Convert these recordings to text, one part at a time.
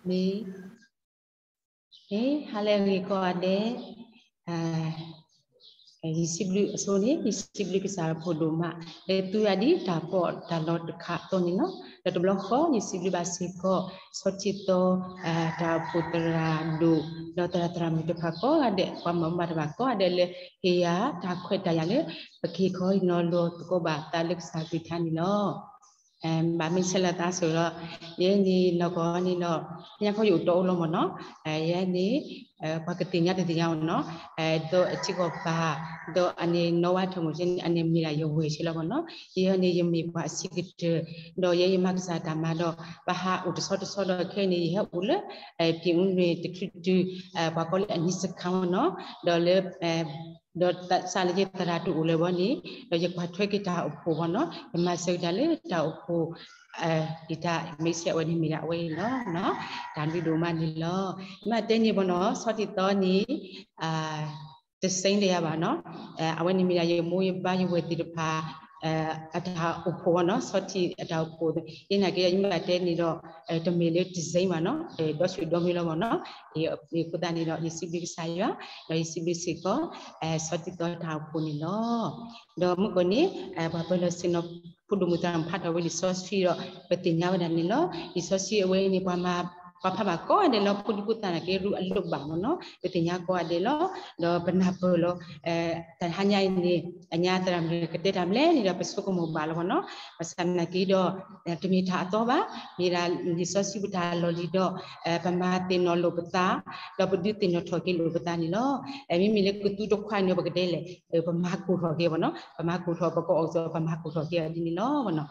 မ့ၢ် ဟါလၢအဂ့ၤကိးဂၤဒဲး, ယစံးဘျုးအဆိန့ၣ် ယစံးဘျုးကစၢ်ယွၤဖိဒိၣ်မး လၢသုဝဲဒၣ်ဒ်တၢ်ပီးတၢ်လီတခါအသိးန့ၣ်လီၤ. ဒီးတဘျီဃီ ယစံးဘျုးဘၣ်စ့ၢ်ကီး ဆီထံသီ တၢ်အိၣ်ဖှိၣ်သရၣ်ဒိၣ် ဒီးသရၣ်သရၣ်မုၣ်တဖၣ်ကိးဂၤဒဲး ပှၤမၤဘၣ်တဘၣ်ကိးဂၤဒဲးလၢ ဟ့ၣ်ယၤတၢ်ခွဲးတၢ်ယာ်လၢ ပကဟ့ၣ်ခီဟ့ၣ်နီၤလီၤသကိးဘၣ်သးလၢကစၢ်အကလုၢ်ကထါန့ၣ်လီၤ. ဘၣ်မ့ၢ်ဆဲးလီၤသးဆိဒီး ယဲန့ၣ်နီၢ်ကီၢ်န့ၣ်ဒီး ညါခီယအိၣ်တီအိၣ်လီၤမ့ၢ်နီၤ, ယဲန့ၣ် ပှၤကသ့ၣ်ညါတသ့ၣ်ညါမ့ၢ်နီၤ, ဒီးအထံကီၢ်ပၤ ဒီးအန့ၣ်နီၢ်ဝါထီၣ်မုၢ်ကဲန့ၣ် အန့ၣ်မ့ၢ်ဒၣ်ယဝဲၢ်ဆဲးလီၤမ့ၢ်နီၤ, ယဲန့ၣ်ယမ့ၢ်ပှၤအဆံးကတၢၢ်, ဒီးယဲယမၤကစၢ်တၢ်မၤဒီး ပဟးအိၣ်တဆီတဆီဒီးခဲအံၤန့ၣ် ယဟဲအိၣ်လၢ ဖံးအူနွံတချုးတုၤ ပှၤကိးလၢအနံၣ်စခါမ့ၢ်နီၤ, ဒီးလၢ ဒီးသးစၢ်လၢယသရၣ်တအိၣ်လၢၤဘီန့ၣ် ဒီးယကွၢ်ထွဲက့ၤတၢ်အိၣ်ဖှိၣ်ဘီနီၤ, ယမၤစၢၤက့ၤတၢ်လၢတၢ်အိၣ်ဖှိၣ် ဒ်တၢ်မ့ၢ်ဆဲးအဝဲန့ၣ်မ့ၢ်ဒၣ်အဝဲအံၤလီၤ. တၢ်ဘျုးဒိၣ်မးန့ၣ်လီၤ. ယမ့ၢ်တဲန့ၣ်ဘီနီၤ ဆီထံသီန့ၣ် တစဲတယၤဘၣ်နီၤ, အဝဲန့ၣ်မ့ၢ်ဒၣ်ယမိၢ်ယပၢ်ယဝဲၢ်သ့ၣ်တဖၣ် အတၢ်အိၣ်ဖှိၣ်ဘီနီၤ, ဆီထံအတၢ်အိၣ်ဖှိၣ် ယနာ်က့ယမ့ၢ်တဲန့ၣ်ဒီး တမ့ၢ်လၢတစဲဘၣ်နီၤ, ဒီးဆူၣ်ဒီမ့ၢ်လီၤဘီနီၤ, အဃိသတးန့ၣ်ဒီး ယစံးဘျုးကစၢ်ယွၤ ဒီးယစံးဘျုးစ့ၢ်ကီး ဆီထံသီတၢ်အိၣ်ဖှိၣ်န့ၣ်လီၤ. ဒီးမုၢ်ကီၢ်န့ၣ် ပှၤပၢၤလီၢ်ဆ့ၣ်နီၤ ဖိဒိၣ်မုၢ်သရၣ်ဖးထီၣ်ဝဲလံာ်စီဆှံဒီး ပသ့ၣ်ညါဝဲဒၣ်န့ၣ်လီၤ. လံာ်စီဆှံအဝဲန့ၣ် ပှၤမၤ ပှၤဖးဘၣ်ကိးဂၤဒဲးလီၤ, ဖိဒံဖိသၣ်နာ်က့ရူအလိၣ်ဘၣ်မ့ၢ်နီၤ, ပသ့ၣ်ညါကိးဂၤဒဲးလီၤ. ဒီးပနၢ်ပၢၢ်လီၤ တဟါညါအံၤန့ၣ် အညါသရၣ်မုၣ်ကတဲတၢ်မလဲၣ်န့ၣ်ဒီး ပဆိကမိၣ်ဘၣ်လီၤမ့ၢ်နီၤ, ဘၣ်ဆၣ်နာ်က့ဒီး တမ့ၢ်တၢ်အသီဘၣ်, မ့ၢ်ဒၣ်လံာ်စီဆှံပတၢ်လီၢ်လံၤဒီး ပမၤသ့ၣ်နီၣ်လိာ်ပသး ဒီးပဒုးသ့ၣ်နီၣ်ထီၣ်က့ၤလိာ်ပသးန့ၣ်လီၤ. မ့မ့ၢ်လၢကသူတခွါန့ၣ် ပကတဲလဲၣ်, ပမၤကိၢ်ထီၣ်က့ၤဘၣ်နီၤ, ပမၤကိၢ်ထီၣ် ပကအီၣ်ကစီၣ် ပမၤကိၢ်ထီၣ်က့ၤအီၤဒ်န့ၣ်လီၤ.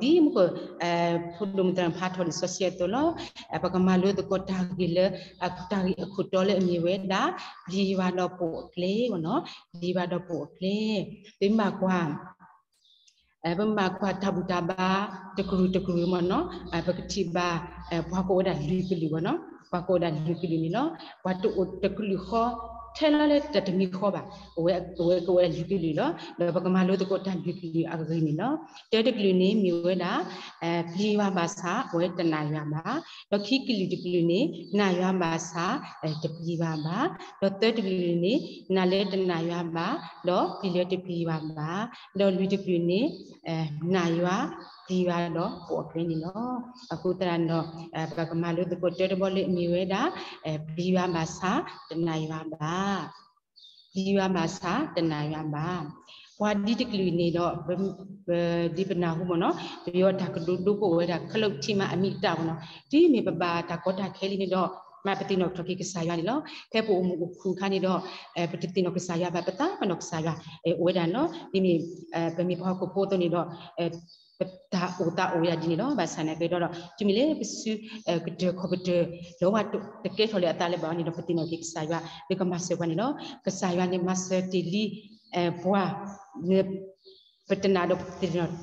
ဒီးဒ်မုၢ်ကီၢ် ဖိဒိၣ်မုၢ်သရၣ်ဖးထီၣ်လံာ်စီဆှံအသိးလီၤ, ပကမၤလိသကိးတၢ်ဂ့ၢ်လၢ တၢ်ဂ့ၢ်အခိၣ်တီလၢအမ့ၢ်ဝဲဒၣ် ပျံၤယွၤဒီးပိာ်အကျဲမ့ၢ်နီၤ, ပျံၤယွၤဒီးပိာ်အကျဲ, ပမ့ၢ်ကွၢ် ပမ့ၢ်ကွၢ်တၢ်ဘူၣ်တၢ်ဘါ တကလုာ်တကလုာ်မ့ၢ်နီၤ, ပကထံၣ်ဘၣ် ပှၤကအိၣ်ဝဲဒၣ်လွံၢ်ကလုာ်ဘၣ်နီၤ, ပှၤကအိၣ်ဝဲဒၣ်လွံၢ်ကလုာ်န့ၣ်လီၤ. ပှၤတအိၣ်တကလုာ်ဃီ ထဲလီၤလၢတၢ်တမံၤဃီဘၣ်, အဝဲ အဝဲကအိၣ်ဝဲဒၣ်လွံၢ်ကလုာ်လီၤ. ဒီးပကမၤလိသကိးတၢ်လွံၢ်ကလုာ်အဂ့ၢ်န့ၣ်လီၤ. တၢတကလုာ်န့ၣ်မ့ၢ်ဝဲဒၣ် ပျံၤယွၤဘၣ်ဆၣ် အဝဲတနာ်ယွၤဘၣ်, ဒီးခံကလုာ်တကလုာ်န့ၣ် နာ်ယွၤဘၣ်ဆၣ် တပျံၤယွၤဘၣ်, ဒီးသၢတကလုာ်န့ၣ် နာ်လၢတနာ်ယွၤဘၣ်, ဒီးပျံၤလၢတပျံၤယွၤဘၣ်, ဒီးလွံၢ်တကလုာ်န့ၣ် နာ်ယွၤ ပျံၤယွၤဒီးပိာ်အကျဲန့ၣ်လီၤ. အဃိသတးဒီး ပကမၤလိသကိးတၢတဘီလၢအမ့ၢ်ဝဲဒၣ် ပျံၤယွၤဘၣ်ဆၣ် တနာ်ယွၤဘၣ်, ပျံၤယွၤဘၣ်ဆၣ် တနာ်ယွၤဘၣ်. ပှၤဒ်တကလုာ်န့ၣ်ဒီး ဒ်ပနၢ်ဟူမ့ၢ်နီၤ, ပယီၤတၢ်ကတိၤဒိကိးဝဲဒၣ် ခလုတ်ထံးမးအမံးအတၢ်မ့ၢ်နီၤ, တုၤမ့ၢ်ပဘၣ်တၢ်ကီတၢ်ခဲလံန့ၣ်ဒီး မ့ၢ်ပသ့ၣ်နီၣ်ထီၣ်က့ၤကစၢ်ယွၤန့ၣ်လီၤ. ဖဲပအိၣ်မုာ်အိၣ်ခုၣ်အခါန့ၣ်ဒီး ပတသ့ၣ်နီၣ်ကစၢ်ယွၤဘၣ်, ပသးပ့ၤနီၣ်ကစၢ်ယွၤ အိၣ်ဝဲဒၣ်နီၤ, ဒ်မ့ၢ်ပမ့ၢ်ပှၤဟီၣ်ခိၣ်ဖိအသိးန့ၣ်ဒီး ပတၢ်အိၣ်သးအိၣ်ဝဲဒၣ်ဒ်န့ၣ်လီၤ. ဘၣ်ဆၣ်နာ်က့ဒီး တုၤမ့ၢ်လၢပစုကတၢၢ်ခီၣ်ကတၢၢ် လၢဝဲတကဲထီၣ်လၢအသးလၢၤဘၣ်န့ၣ်ဒီး ပသ့ၣ်နီၣ်က့ၤကစၢ်ယွၤ လၢကမၤစၢၤပှၤန့ၣ်လီၤ. ကစၢ်ယွၤန့ၣ်မၤစၢၤတ့ၢ်လံ ပှၤ ပတနာ်ဒီး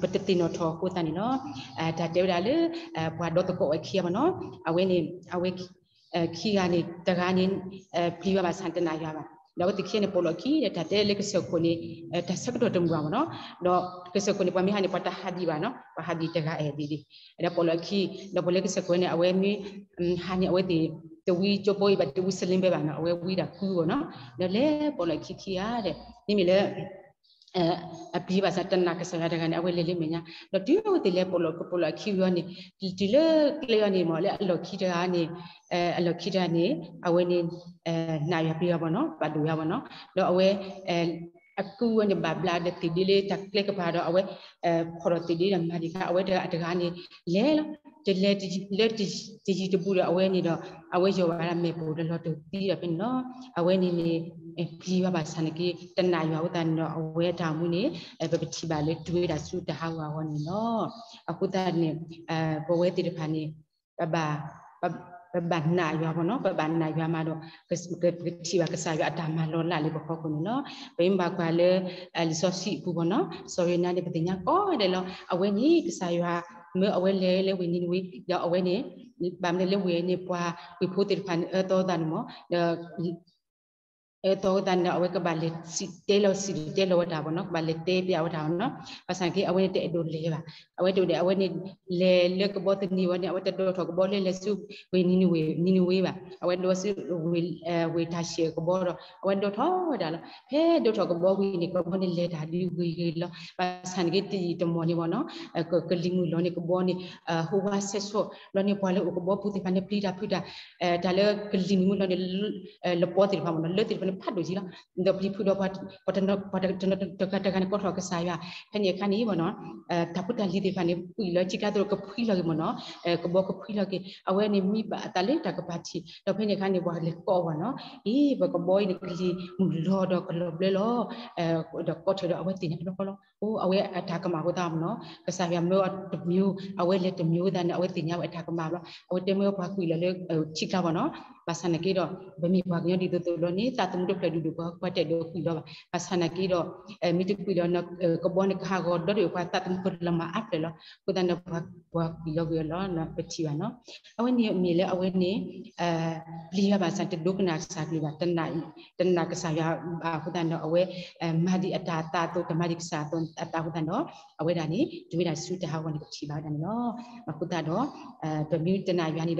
ပတသ့ၣ်နီၣ်ထီၣ်အဃိသတးန့ၣ်လီၤ. တၢ်တဲဝဲဒၣ်လၢ ပှၤဒီသကိးဝဲခံဂၤမ့ၢ်နီၤ, အဝဲန့ၣ် အဝဲ ခံဂၤန့ၣ် တဂၤန့ၣ် ပျံၤယွၤဘၣ်ဆၣ်တနာ်ယွၤဘၣ်, ဒီးအဝဲသ့ၣ်ခံဂၤန့ၣ် ပိာ်လီၢ်ခံဒီး တၢ်တဲလၢကစၢၢ်ခိၣ်န့ၣ် တၢ်ဆၢကတီၢ်တမုာ်ဘၣ်မ့ၢ်နီၤ, ဒီးကစၢၢ်ခိၣ်န့ၣ် ပှၤမ့ၢ်ဟးန့ၣ် ပှၤတဟးဒံးဘၣ်နီၤ, ပှၤဟးဒံးတဂၤအဲၣ်ဒံးဒံး, ဒီးပိာ်လီၢ်ခံ ဒီးပိာ်လၢကစၢၢ်ခိၣ်န့ၣ် အဝဲမ့ၢ် ဟးန့ၣ် အဝဲသ့ၣ် တဝံကၠိဘိအံၤဘၣ် တဝံစလ့ဘဲဘၣ်နီၤ, အဝဲဝံဒၣ်ကုဘီနီၤ, ဒီးလဲၤပိာ်လီၢ်ခံခံဂၤဒီး မ့မ့ၢ်လၢ အပျံၤဘၣ်ဆၣ်တနာ်ကစၢ်ယွၤတဂၤန့ၣ် အဝဲလဲၤလၢမဲာ်ညါ, ဒီးတုၤအဝဲသ့ၣ်လဲၤပိာ်လီၢ်ကပိာ်လီၢ်အခံဝံၤအီၤန့ၣ် တုၤလၢကျဲအီၤန့ၣ်မ့ၢ် လၢအလီၢ်ခံတဂၤန့ၣ် အလီၢ်ခံတဂၤန့ၣ် အဝဲန့ၣ် နာ်ယွၤပျံၤယွၤဘၣ်နီၤ, ပာ်ဒိၣ်ယွၤဘၣ်နီၤ, ဒီးအဝဲ အကုဝဲန့ၣ်ဘၣ်ဘျးဒီးသ့ၣ်ဒ့လၢတၢ်ကျဲကပၤဒီး အဝဲ ဖီၣ်ထီၣ်သ့ၣ်ဒ့ဒီးမၤဒံးခါ အဝဲတဂၤတဂၤန့ၣ် လဲၤလီၤ တလဲၤလၢတယံၤတဘူးဒီးအဝဲန့ၣ်ဒီး အဝဲယီၢ်ဘၣ်ဒၣ်မဲာ်ပိာ်ဒီးလီၤတံၢ်သံဒီးဖဲန့ၣ်လီၤ. အဝဲန့ၣ်န့ၣ် ပျံၤယွၤဘၣ်ဆၣ်နာ်က့ တနာ်ယွၤအဃိသတးန့ၣ်ဒီး အဝဲအတၢ်အိၣ်မူန့ၣ် ပကထံၣ်ဘၣ်လၢတုၤဝဲဒၣ်ဆူတၢ်ဟးဂီၤအဂီၢ်န့ၣ်လီၤ. အဃိသတးန့ၣ် ပဝဲသ့ၣ်တဖၣ်န့ၣ် ပဘၣ် ပဘၣ်နာ်ယွၤဘၣ်နီၤ, ပဘၣ်နာ်ယွၤမးဒီး ပကထံၣ်ဘၣ်ကစၢ်ယွၤအတၢ်မၤလီၤလးလၢပဖီခိၣ်န့ၣ်လီၤ. ပမ့ၢ်ဘၣ်ကွၢ်လၢ လံာ်စီဆှံအပူၤဘၣ်နီၤ, စီၤယိၤနါန့ၣ် ပသ့ၣ်ညါကိးဂၤဒဲးလီၤ. အဝဲန့ၣ် ကစၢ်ယွၤမၢအဝဲလဲၤလၢဝ့ၢ်နံၤနဝ့ၤ ဒီးအဝဲန့ၣ် ဘၣ်မနုၤလၢဝ့ၢ်န့ၣ် ပှၤဝ့ၢ်ဖိသ့ၣ်တဖၣ်န့ၣ် အၢသီသးန့ၣ်မး ဒီး အသိးအဃိသတးန့ၣ်ဒီး အဝဲကဘၣ်လဲၤစံၣ်တဲလီၤစံၣ်တဲလီၤဝဲတၢ်ဘၣ်နီၤ, ကဘၣ်လဲၤတဲပျးဝဲတၢ်ဘၣ်နီၤ. ဘၣ်ဆၣ်က့ အဝဲန့ၣ်တအဲၣ်ဒိးလဲၤဘၣ်. အဝဲတအဲၣ်ဒိး အဝဲန့ၣ် လဲၤလၢကဘီသန့ၤဝဲန့ၣ် အဝဲတဒိးထီၣ်ကဘီလၢလဲၤဆူဝ့ၢ်နံၤနဝ့ၤ, နံၤနဝ့ၤဘၣ်. အဝဲဒိးဆူဝ့ၢ် ဝ့ၢ်တၢ်ၡဲၣ်ကဘီဒီး အဝဲဒိးထီၣ်ဝဲဒၣ်လီၤ. ဖဲဒိးထီၣ်ကဘီဝံၤန့ၣ် ကဘီန့ၣ်လဲၤတၢ်ဒုးဂ့ၤဂ့ၤလီၤ. ဘၣ်ဆၣ်န့ၣ်က့ တယံာ်တမီၢ်န့ၣ်ဘၣ်နီၤ, ကလံၤမုၢ်လီၤန့ၣ် ကဘီန့ၣ် ဟိဝါဆဲးဆီၣ်လီၤန့ၣ် ပှၤလၢအိၣ်ကဘီပူၤသ့ၣ်တဖၣ်န့ၣ် ပျံၤတၢ်ဖုးတၢ်, တၢ်လၢကလံၤမုၢ်လီၤန့ၣ် လပီသ့ၣ်တဖၣ်မ့ၢ်နီၤ, လၢသ့ၣ်တဖၣ်န့ၣ် ဖးဒိၣ်က့လီၤ. ဒီးပျံၤဖုးဒီးပှၤတနီၤတဂၤန့ၣ် ကိးထီၣ်ကစၢ်ယွၤ. ဖဲန့ၣ်အခါန့ၣ်ဘၣ်နီၤ, တၢ်ဖိတၢ်လံၤသ့ၣ်တဖၣ်န့ၣ် ကွံာ်လီၤ ခံခါသိးကဖှံလီၤက့ၤမ့ၢ်နီၤ, ကဘီကဖှံလီၤက့ၤ. အဝဲန့ၣ်မံဘၣ်အသးလၢတၢ်ကပၤထံး, ဒီးဖဲန့ၣ်အခါန့ၣ် ပှၤလဲၤကိးအီၤဘၣ်နီၤ, အ့ ပကဘီအံၤန့ၣ် ကလံၤမုၢ်လီၤဒီးကလီၤဘျၢလီၤ. ဒီးကိးထီၣ်ဒီးအဝဲသ့ၣ်ညါတဘျီဃီလီၤ. အိ အဝဲအတၢ်ကမၣ်အဃိသတးမ့ၢ်နီၤ, ကစၢ်ယွၤမၢအီၤတမျိုး, အဝဲလဲၤတမျိုးသတးန့ၣ် အဝဲသ့ၣ်ညါဝဲအတၢ်ကမၣ်ဘျီ, အဝဲတဲမၢပှၤကွံာ်လီၤလၢထံကျါဘၣ်နီၤ. ဘၣ်ဆၣ်န့ၣ်က့ဒီး ပမ့ၢ်ပှၤကညီဒ်သိးသိးလီၤန့ၣ် သးသမူတဖျၢၣ်ဒူၣ်ဒူၣ် ပှၤကွၢ်တဲာ်ဒီးကွံာ်လီၤဘၣ်. ဘၣ်ဆၣ်န့ၣ်က့ဒီး မ့ၢ်တကွံာ်ဒီး ကဘီန့ၣ်ကဟးဂီၤဒီး ပှၤသးသမူကလီၤမၢ်အါဖျၢၣ်လီၤ. အဃိသတးန့ၣ် ပှၤကွံာ်လီၤကွံာ်အီၤလီၤ ပထံၣ်ဘၣ်နီၤ. အဝဲန့ၣ်မ့ၢ်လၢအဝဲန့ၣ် ပျံၤယွၤဘၣ်ဆၣ် တဒိကနၣ်ကစၢ်ကလုၢ်ဘၣ်, တနာ်ကစၢ်ယွၤဘၣ်အဃိသတးန့ၣ် အဝဲ မၤဒ်အတၢ်သးအသိး တမၤဒ်ကစၢ်အသးအသးအဃိသတးန့ၣ်ဒီး အဝဲဒၣ်န့ၣ် တုၤဝဲဒၣ်ဆူတၢ်ဟးဂီၤန့ၣ် ပထံၣ်ဘၣ်ဝဲဒၣ်န့ၣ်လီၤ. အဃိသတးဒီး ပမ့ၢ်တနာ်ယွၤန့ၣ်ဒီး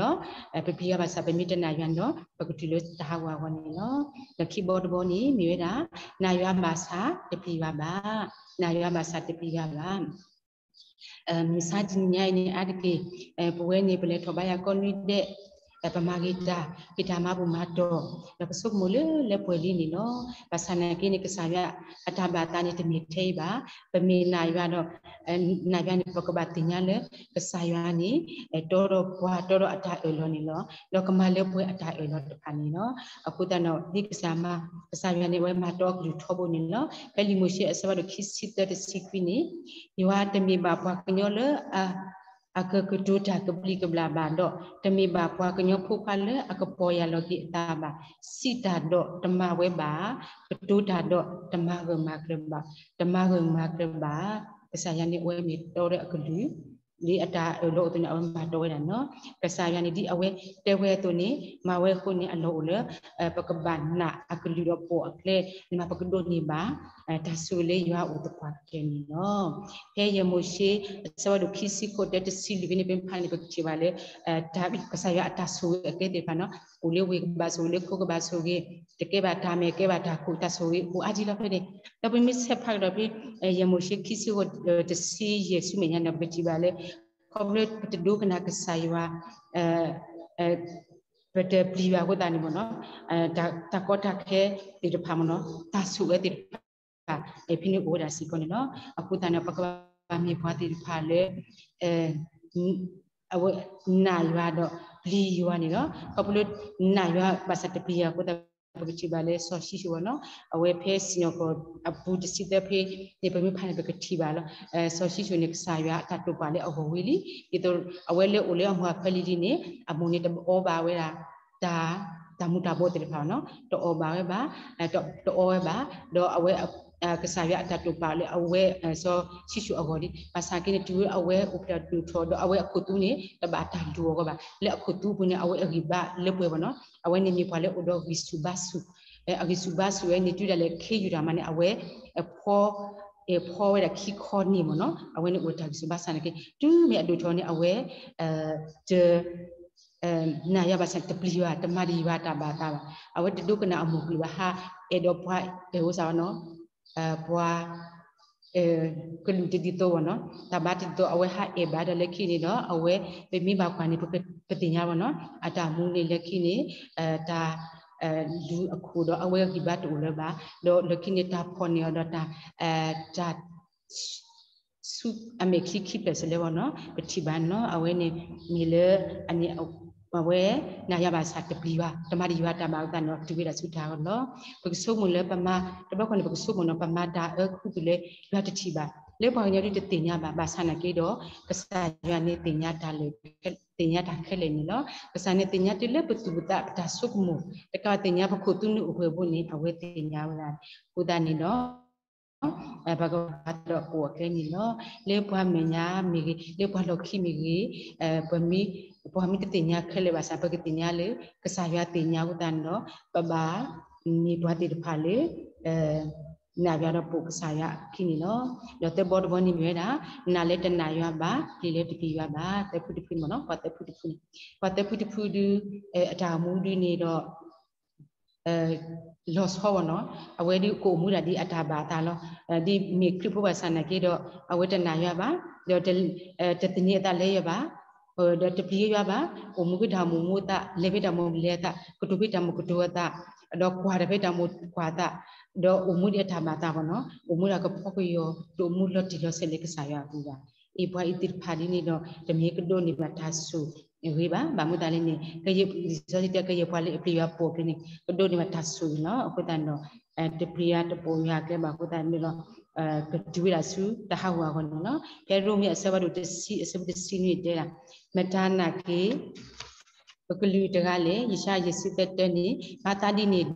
ပပျံၤယွၤဘၣ်ဆၣ် ပမ့ၢ်တနာ်ယွၤန့ၣ်ဒီး ပကတုၤလၢတၢ်ဟးဂီၤအဂီၢ်န့ၣ်လီၤ. ဒီးခံဘီတဘီန့ၣ် မ့ၢ်ဝဲဒၣ် နာ်ယွၤဘၣ်ဆၣ်တပျံၤယွၤဘၣ်, နာ်ယွၤဘၣ်ဆၣ်တပျံၤယွၤဘၣ်. မုၢ်ဆါတနံၤညါအံၤန့ၣ် အါတက့ၢ် ပဝဲန့ၣ် ပလဲၤထီၣ်ဘါယွၤကိးနွံဒဲး, ပမၤဂ့ၤတၢ်, ဟ့ၣ်တၢ်မၤဘူၣ်မၤတီၢ်, ဒီးပဆိကမိၣ်လၢလၢပှဲၤလံန့ၣ်လီၤ. ဘၣ်ဆၣ်နာ်က့န့ၣ် ကစၢ်ယွၤအတၢ်ဘၣ်အသးန့ၣ် တမ့ၢ်ထဲအံၤဘၣ်. ပမ့ၢ်နာ်ယွၤဒီး နာ်ယွၤန့ၣ် ပကဘၣ်သ့ၣ်ညါလၢ ကစၢ်ယွၤန့ၣ် တီဒီးပှၤတီဒီးအတၢ်အၢၣ်လီၤန့ၣ်လီၤ. ဒီးကမၤလၢပှဲၤအတၢ်အၢၣ်လီၤတဖၣ်န့ၣ်လီၤ. အဃိသတးဒီး ဒ်ကစၢ်မၤ ကစၢ်ယွၤန့ၣ် အဝဲမၤတီအကလုၢ်ထီဘိန့ၣ်လီၤ. ဖဲလံာ်မိၤၡ့အဆၢဖးဒိၣ်ခံဆံသၢတဆံခွံန့ၣ် ယွၤတမ့ၢ်ဘၣ်ပှၤကညီလၢ အကကတိၤတၢ်ကဘျံးကဘျၣ်ဘၣ်ဒီး တမ့ၢ်ဘၣ်ပှၤကညီဖိခွါလၢအကပီၢ်ယၢ်လီၤက့ၤအသးဘၣ်. စံးတၢ်ဒီးတမၤဝဲဘၣ်, ကတိၤတၢ်ဒီးတမၤဂၢၢ်မၤကျၢၤဘၣ်, တမၤဂၢၢ်မၤကျၢၤဘၣ်. ကစၢ်ယွၤန့ၣ် အဝဲမ့ၢ်တီဒီးအကလုၢ် ဒ်အတၢ်အၢၣ်လီၤအသိးန့ၣ် အဝဲမၤတီဝဲဒၣ်န့ၣ်လီၤ. ကစၢ်ယွၤန့ၣ် ဒ်အဝဲတဲဝဲအသိးန့ၣ် မၤဝဲအဃိန့ၣ် အလီၢ်အိၣ်လၢ ပကဘၣ်နာ်အကလုၢ်ဒီးပိာ်အကျဲ န့ၣ်မး ပကဒိးန့ၢ်ဘၣ် တၢ်ဆိၣ်ဂ့ၤလၢယွၤအအိၣ်သပှၢ်ကတၢၢ်န့ၣ်လီၤ. ဖဲယဲၢ်မိၤၡ့ အဆၢဖးဒိၣ်ခံဆံဃိး တၢတဆံလွံၢ်ဖဲန့ၣ် ပမ့ၢ်ဖးန့ၣ် ပကထံၣ်ဘၣ်လၢ ကစၢ်ယွၤအတၢ်ဆိၣ်ဂ့ၤအကျဲသ့ၣ်တဖၣ်န့ၣ် အိၣ်လၢဝ့ၢ်ကဘၣ်ဆိၣ်ဂ့ၤ လၢခိကဘၣ်ဆိၣ်ဂ့ၤ တကဲဘၣ်တၢ်မဲာ်ကဲဘၣ်တၢ်ခိၣ် တၢ်ဆိၣ်ဂ့ၤအိၣ်အါဒံးလီၤဖဲန့ၣ်. ဒီးပမ့ၢ်ဆဲးဖးကဒီးဖဲ ယဲၢ်မိၤၡ့ခံဆံဃိး တဆံယဲၢ်ဆူမဲာ်ညါန့ၣ် ပကထံၣ်ဘၣ်လၢ ခီဖျိပတဒိကနၣ်ကစၢ်ယွၤ ပတပျံၤယွၤအဃိသတးန့ၣ်မ့ၢ်နီၤ တၢ်ကီတၢ်ခဲသ့ၣ်တဖၣ်မ့ၢ်နီၤ တၢ်ဆိၣ်ဂ့ၤသ့ၣ်တဖၣ် ဖဲန့ၣ်အိၣ်ဝဲဒၣ်စ့ၢ်ကီးန့ၣ်လီၤ. အဃိသတးန့ၣ် ပကဘၣ်မ့ၢ်ပှၤသ့ၣ်တဖၣ်လၢ အဝဲ နာ်ယွၤဒီးပျံၤယွၤန့ၣ်လီၤ. ခီဖျိနာ်ယွၤဘၣ်ဆၣ်တပျံၤယွၤအဃိသတး ပကထံၣ်ဘၣ်လၢစီၤၡံၣ်ၡိၣ်ဝဲနီၤ အဝဲဖဲစံၣ်ညီၣ်ကွီၢ်အပူၤတဆံသၢဖဲန့ၣ် ပမ့ၢ်ဖးန့ၣ်ပကထံၣ်ဘၣ်လီၤ. စီၤၡံၣ်ၡိၣ်န့ၣ် ကစၢ်ယွၤအတၢ်တိာ်ပာ်လၢအဂီၢ်ဝံၤလံ ဒ်သိးအဝဲလၢအိၣ်လၢအမိၢ်အဖၢလံၤလံန့ၣ် အမိၢ်န့ၣ်တအီၣ်ဘၣ်ဝဲဒၣ် တၢ် တၢ်မူၤတၢ်ဘှီးသ့ၣ်တဖၣ်နီၤ တအီၣ်ဘၣ်ဝဲဘၣ် တအီဝဲဘၣ် ဒီးအဝဲ ကစၢ်ယွၤအတၢ်တိာ်ပာ်လၢအဝဲ စီၤၡံၣ်ၡိၣ်အဂီၢ်လံ. ဘၣ်ဆၣ်က့န့ၣ် တုၤဝဲအဝဲအိၣ်ဖျဲၣ်ဒိၣ်ထီၣ် ဒီးအဝဲအခိၣ်သူန့ၣ် တဘၣ်တၢ်လူၤအီၤအဂီၢ်ဘၣ်. လၢအခိၣ်သူပူၤန့ၣ် အဝဲအဂံၢ်ဘါလၢပှဲၤဘၣ်နီၤ အဝဲန့ၣ်မ့ၢ်ပှၤလၢအိၣ်ဒီးဂံၢ်ဆူၣ်ဘါဆူၣ် အဂံၢ်ဆူၣ်ဘါဆူၣ်ဝဲန့ၣ် တုၤဒၣ်လဲာ်ခ့ယုၢ်တၢ်မၤန့ၣ် အဝဲ ဖီ ဖီဝဲဒၣ်ခံခီန့ၣ်မ့ၢ်နီၤ အဝဲန့ၣ်အိၣ်တၢ်ဂံၢ်ဆူၣ်ဘါဆူၣ်န့ၣ်က့ တုၤမ့ၢ်အဒိၣ်ထီၣ်န့ၣ် အဝဲ တ နာ်ယွၤဘၣ်ဆၣ်တပျံၤယွၤ တမၤဒံးယွၤတၢ်ဘၣ်အသးဘၣ်. အဝဲတဒိကနၣ်အမိၢ်ကလုၢ်ဘၣ် ဟးအဲၣ်ဒိးပှၤအဲၣ်အိၣ်စၢ်ဝဲနီၤ ပှၤ ကလုာ်တဒ်သိးဘၣ်နီၤ တၢ်ဘါတဒ်သိး အဝဲဟးအဲၣ်ဘၣ်ဒီးလၢခံန့ၣ်ဒီး အဝဲ ပမ့ၢ်ဘၣ်ကွၢ်န့ၣ် ပသ့ၣ်ညါဘၣ်နီၤ အတၢ်မူန့ၣ်လၢခံန့ၣ် တၢ် လူၤအခိၣ်ဒီးအဝဲဂံၢ်ဘါတအိၣ်လၢၤဘၣ် ဒီးလၢခံန့ၣ်တၢ်ဖီၣ်န့ၢ်အီၤဒီးတၢ် တၢ် ဆူအမဲာ်ချံခံဖျၢၣ်စလဲဘၣ်နီၤ ပထံၣ်ဘၣ်နီၤ အဝဲန့ၣ် မ့ၢ်လၢ အဝဲ နာ်ယွၤဘၣ်ဆၣ်တပျံၤယွၤ တမၤဒံးယွၤတၢ်ဘၣ်အဃိသတးန့ၣ် တုၤဝဲဒၣ်ဆူတၢ်ဟးဂီၤလီၤ. ပကဆိကမိၣ်လၢပမၤ တဘျီဃီန့ၣ် ပကဆိကမိၣ်နီၤ ပမၤတၢ်အၢခူသူၣ်လၢယွၤတထံၣ်ဘၣ် လၢပှၤကညီဒ်တသ့ၣ်ညါဘၣ် ဘၣ်ဆၣ်နာ်က့ဒီး ကစၢ်ယွၤန့ၣ်သ့ၣ်ညါတၢ်လၢ သ့ၣ်ညါတၢ်ခဲလၢာ်န့ၣ်လီၤ. ကစၢ်န့ၣ်သ့ၣ်ညါတုၤလၢပသူၣ်ပသးပတၢ်ဆိကမိၣ် တကးဘၣ်သ့ၣ်ညါပခိၣ်သူန့ၣ်အိၣ်ပှဲၤဘိန့ၣ် အဝဲသ့ၣ်ညါဝဲဒၣ် အဃိသတးန့ၣ်ဒီး ပကဘၣ်ဒီးပိာ်အကျဲန့ၣ်လီၤ. လၢပှၤမဲာ်ညါမ့ၢ်ဂ့ၤ လၢပှၤလီၢ်ခံမ့ၢ်ဂ့ၤ ပှၤမ့ၢ်တသ့ၣ်ညါခဲလၢာ်ဘၣ်ဆၣ် ပကသ့ၣ်ညါလၢ ကစၢ်ယွၤသ့ၣ်ညါအဃိသတးန့ၣ်ဒီး ပဘၣ် မ့ၢ်ပှၤသ့ၣ်တဖၣ်လၢ နာ်ယွၤဒီးပိာ်ကစၢ်ယွၤအခံန့ၣ်လီၤ. ဒီးသၢဘီတဘီန့ၣ်မ့ၢ်ဝဲဒၣ် နာ်လၢတနာ်ယွၤဘၣ်, ပျံၤလၢတပျံၤယွၤဘၣ်, သၢဖုတဖုန့ၣ်မ့ၢ်နီၤ, ပှၤသၢဖုတဖုန့ၣ်, ပှၤသၢဖုတဖုဒု အတၢ်အိၣ်မူဒုန့ၣ်ဒီး လီၤဆီဝဲနီၤ, အဝဲဒုကအိၣ်မူဒၣ်ဒ်အတၢ်ဘၣ်အသးလီၤ. ဒ်မ့ၢ်ခရံာ်ဖိဘၣ်ဆၣ်နာ်က့ဒီး အဝဲတနာ်ယွၤဘၣ်, ဒီး တသန့ၤအသးလၢယွၤဘၣ်, ဒီးတပျံၤယွၤဘၣ်, အိၣ်မူဖဲတၢ်အိၣ်မူအသး, လဲၤဖဲတၢ်အိၣ်မူလဲၤအသး, ကတိၤဖဲတၢ်အိၣ်မူကတိၤအသး, ဒီးကွၢ်တၢ်ဖဲတၢ်အိၣ်မူကွၢ်အသး, ဒီးအိၣ်မူဒ်အတၢ်ဘၣ်အသးဝဲနီၤ, အိၣ်မူဒၣ်ကဖီကယီၤ, တအိၣ်မူလီၤတံၢ်လီၤဆဲးလၢကစၢ်ယွၤအပူၤဘၣ်. အံၤပှၤအံၤသ့ၣ်တဖၣ်ဒ်န့ၣ်ဒီး တမ့ၢ်ကဒိးန့ၢ်ဘၣ်တၢ်ဆိၣ်ဂ့ၤဘၣ်. ဘၣ်မနုၤအဃိသတးလဲၣ်န့ၣ် ကယဲၢ်လံာ်စီဆှံတဲ ကယဲၢ်ပှၤလၢအပျံၤယွၤပိာ်အကျဲန့ၣ် ကဒိးန့ၢ်ဘၣ်တၢ်ဆိၣ်ဂ့ၤလီၤ. အဃိသတးန့ၣ်ဒီး တပျံၤယွၤတပိာ်ယွၤအကျဲဘၣ်အဃိသတးန့ၣ်ဒီး ကတုၤဝဲဒၣ်ဆူတၢ်ဟးဂီၤအဂီၢ်န့ၣ်လီၤ. ဖဲရိမ့ၤအဆၢဖးဒိၣ်တဆံ အဆၢဖိတဆံနွံတဲဒၣ်, မတၤနာ်က့ ပကလုာ်တဂၤလဲၣ်. ယၡါယၤ ယဲၢ်ဆံသၢ တၢန့ၣ်, မၤသးဒ်န့ၣ်ဒီး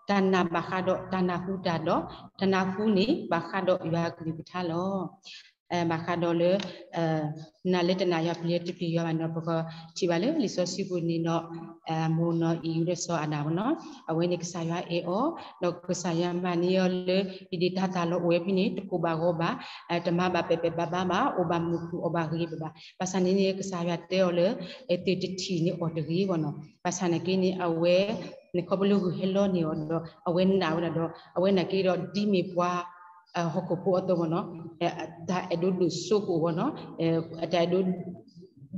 တၢ်နာ်ဘၣ်ဃးဒီးတၢ်နၢ်ဟူတၢ်ဒီး တၢ်နၢ်ဟူန့ၣ်ဘၣ်ဃးဒီးယွၤအကလုၢ်ကထါလီၤ. ဘၣ်ဃးဒီးလၢ နာ်လၢတနာ်ယွၤ ပျံၤလၢတပျံၤယွၤဘၣ်န့ၣ်ဒီး ပကထံၣ်ဘၣ်လၢလံာ်စီဆှံပူၤန့ၣ်ဒီး မိၢ်နီၢ်အံၣ်အုဒီးစီၤအၤဒၣ်ဝဲနီၤ, အဝဲန့ၣ်ကစၢ်ယွၤအဲၣ်အီၤ, ဒီးကစၢ်ယွၤမၤန့ၢ်အီၤလၢ ဟံၣ်ဒ့တၤသၣ်လီၤအိၣ်ဝဲဖဲန့ၣ် တကိၢ်ဘၣ်ဂီၤဘၣ်, တမၤဘၣ်ပဲာ်ပဲာ်ဘၣ်ဘၣ်ဘၣ်, အိၣ်ဘၣ်မုာ်ခုၣ် အီၣ်ဘၣ်ဂ့ၤဘၣ်ဘၣ်. ဘၣ်ဆၣ်န့ၣ်န့ၣ် ကစၢ်ယွၤတဲအီၤလၢ သုတထံၣ်န့ၢ်အီၣ်တဂ့ၤဝဲနီၤ. ဘၣ်ဆၣ်နာ်က့န့ၣ် အဝဲ န့ၣ်ခီဖျိလၢဂုၢ်ဟဲလီန့ၢ်အီၤဒီး အဝဲနာ်ဝဲဒၣ်ဒီး အဝဲနာ်က့ဒီး ဒ်မ့ၢ်ပှၤ ဟီၣ်ခိၣ်ဖိအသိးဝဲနီၤ, တၢ်အဲၣ်ဒိးဒိၣ်စိကအိၣ်ဝဲနီၤ, တၢ်အဲၣ်ဒိး